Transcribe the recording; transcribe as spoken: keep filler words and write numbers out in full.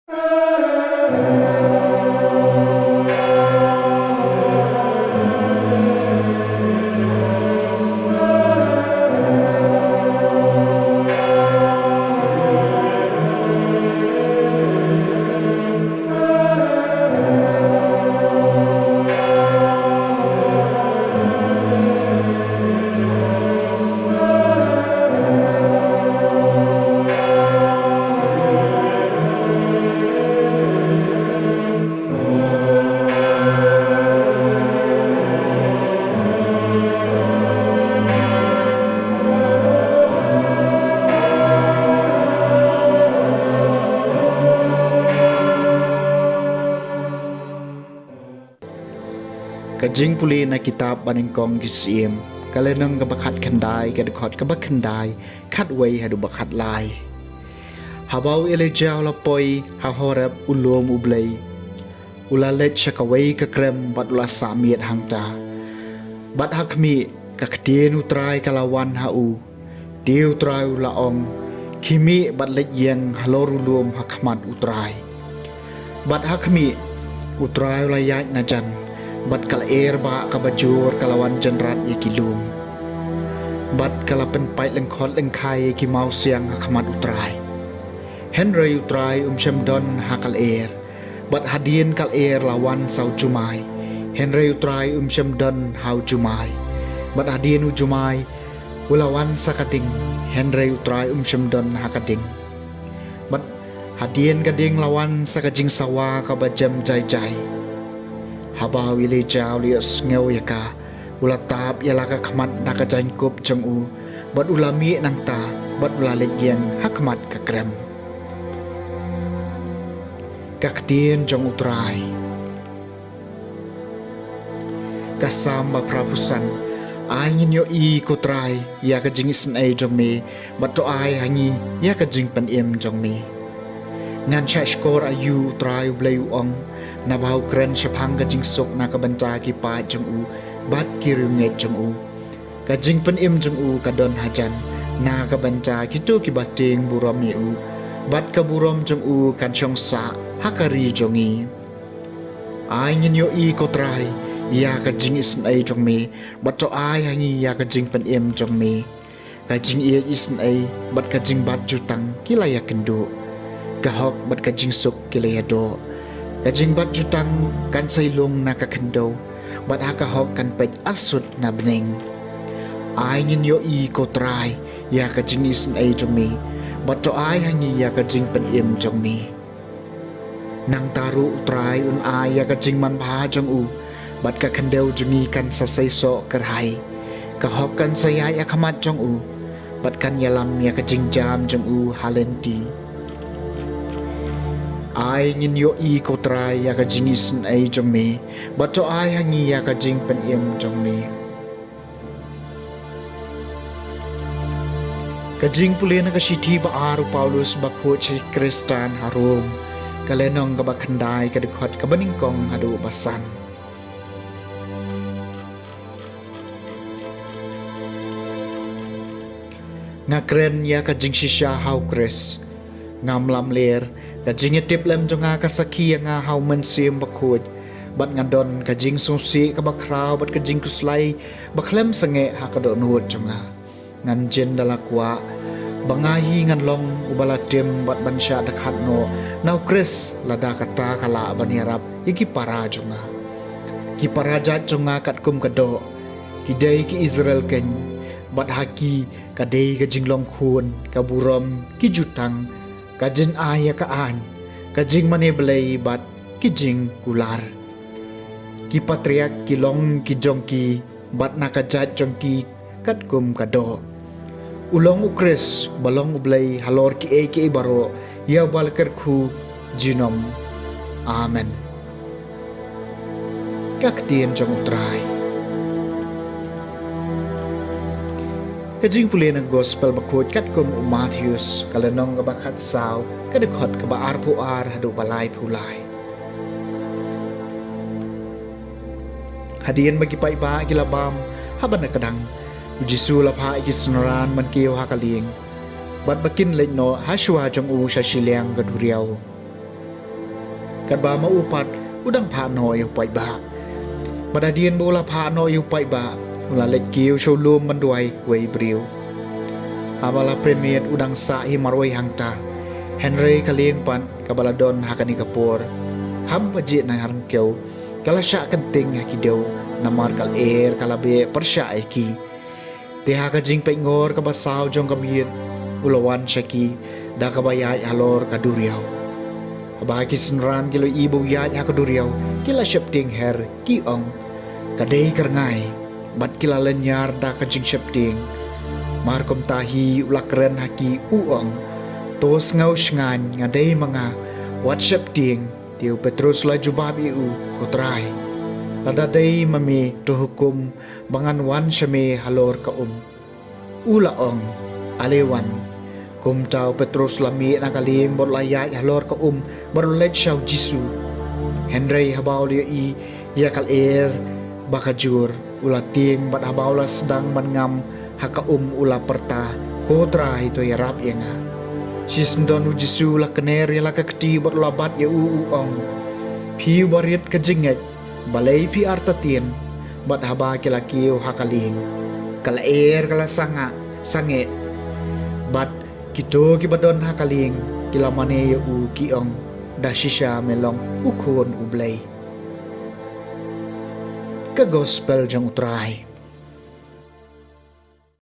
Ka jingpule na kitab Banyngkong ki Syiem, ka lynnong kaba khatkhyndai, ka dkhot kaba khyndai, khatwei haduh ba khatlai. Haba u Elijah u la poi ha Horeb u lum U Blei, u la leit sha kawei ka krem bad u la sah miet hangta. Bad ha khmih, ka ktien U Trai ka la wan ha u. Te U Trai u la ong, khie mih bad leit ïeng halor u lum ha khmat U Trai. Bad ha khmih, U Trai u la ïaid na jan, bad ka lyer ba kaba jur ka la wan jynrat ïa ki lum. Bad ka la pynpait lyngkhot lyngkhai ïa ki mawsiang ha khmat U Trai. Hynrei U Trai um shym don ha ka lyer. Bad hadien ka lyer la wan sa u jumai. Hynrei U Trai um shym don ha u jumai. Bad hadien u jumai u la wan sa ka ding. Hynrei U Trai um shym don ha ka ding. Bad hadien ka ding la wan sa ka jingsawa kaba jem jai jai. Haba u Elijah u la ïohsngew ïa ka, u la tap ïa la ka khmat na ka jaiñkup jong u, bad u la mih nangta, bad u la leit ïeng ha khmat ka krem. Ka ktien jong U Trai. Ka Salm ba phra phew san. Ai ngin ïohi ko Trai ïa ka jingisynei jong me, bad to ai ha ngi ïa ka jingpynim jong me. Ngan shah shkor aïu, U Trai U Blei u ong, naba u kren shaphang ka jingsuk na ka bynta ki paid jong u bad ki riewngeit jong u. Ka jingpynim jong u ka don hajan na ka bynta kito kiba tieng burom ïa u, bad ka burom jong u kan shong sah ha ka ri jong ngi. Ai ngin ïohi ko Trai ïa ka jingisynei jong me, bad to ai ha ngi ïa ka jingpynim jong me. Ka jingïeit isynei bad ka jingbat jutang ki la ïakynduh. Ka hok bad ka jingsuk ki la ïadoh. Ka jingbat jutang kan sa ïalung na ka khyndew, bad ha ka hok kan peit arsut na bneng. Ai ngin ïohi ko Trai ïa ka jingisynei jong me, bad to ai ha ngi ïa ka jingpynim jong me. Nangta ruh U Trai un ai ïa ka jingmanbha jong u, bad ka khyndew jong ngi kan sa seisoh kyrhai. Ka hok kan sa ïaid ha khmat jong u, bad kan ïalam ïa ka jingjam jong u ha lynti. Ai ngin ïohi ko Trai ïa ka jingisynei jong me, bad to ai ha ngi ïa ka jingpynim jong me. Ka jingpule na ka shithi ba ar u Paulus bakhuid sha ki Khristan ha Rom, ka lynnong kaba khyndai, ka dkhot kaba nyngkong haduh ba san. Nga kren ïa ka jingshisha ha U Khrist. Ngam lamler, ka jingïatiplem jong nga ka sakhi ïa nga ha U Mynsiem Bakhuid, bad nga don ka jingsngewsih kaba khraw bad ka jingkhuslai ba khlem sangeh ha ka dohnud jong nga. Ngan jin da la kwah ba nga hi ngan long uba la tim bad ban shah dkhot noh na U Khrist, lada kata ka lah ban ïarap ïa ki para jong nga. Ki para jait jong nga katkum ka doh, ki dei ki Israel keiñ, bad ha ki ka dei ka jinglong khun, ka burom, ki jutang, ka jingai ïa ka aiñ, ka jingmane Blei bad ki jingkular. Ki patriark ki long ki jong ki, bad na ka jait jong ki katkum ka doh. U long U Khrist ba long U Blei halor kiei kiei baroh, ïa uba la kyrkhu junom. Amen. Ka ktien jong U Trai. Ka jingpule na Gospel bakhuid katkum u Mathaios, ka lynnong kaba khatsaw, ka dkhot kaba arphew ar haduh ba laiphew lai. Hadien ba ki paidbah ki la bam ha bynta ka dang, U Jisu u la phah ïa ki synran ban kiew ha ka lieng, bad ba kin leit noh ha shuwa jong u sha shiliang ka duriaw. Katba ma u pat u dang phah noh ïa u paidbah. Bad hadien ba u la phah noh ïa u paidbah, u la leit kiew sha u lum ban duwai wei briew. Haba la pyrshah u dang sah hi marwei hangta. Hynrei ka lieng pat kaba la don ha kane ka por, haba jied na ryngkew, ka la shah kynting ha ki dew, namar ka lyer ka la beh pyrshah ïa ki. Te ha ka jingpeit ngor kaba saw jong ka miet, u la wan sha ki da kaba ïaid halor ka duriaw. Haba ki synran ki la ïohi ba u ïaid ha ka duriaw, ki la sheptieng her, ki ong, ka dei ka rngai. Bad ki la lynñiar da ka jingsheptieng. Mar kumta hi u la kren ha ki, u ong, to sngew shngaiñ, nga dei ma nga, wat sheptieng. Te u Petrus u la jubab ïa u, ko Trai, lada dei ma me, to hukum ba ngan wan sha me halor ka um. U la ong, ale wan. Kumta u Petrus u la mih na ka lieng bad u la ïaid halor ka um bad u la leit sha u Jisu. Hynrei haba u la ïohi ïa ka lyer ba ka jur, u la tieng, bad haba u la sdang ban ngam ha ka um, u la pyrta, ko Trai, to ïarap ïa nga. Shisyndon u Jisu u la kner ïa la ka kti bad u la bat ïa u, u ong, phi uba rit ka jingngeit, balei phi artatien? Bad haba ki la kiew ha ka lieng, ka lyer ka la sangeh, sangeh. Bad kito kiba don ha ka lieng ki la mane ïa u, ki ong, da shisha me long u Khun u Blei. Ka Gospel jong u Trai.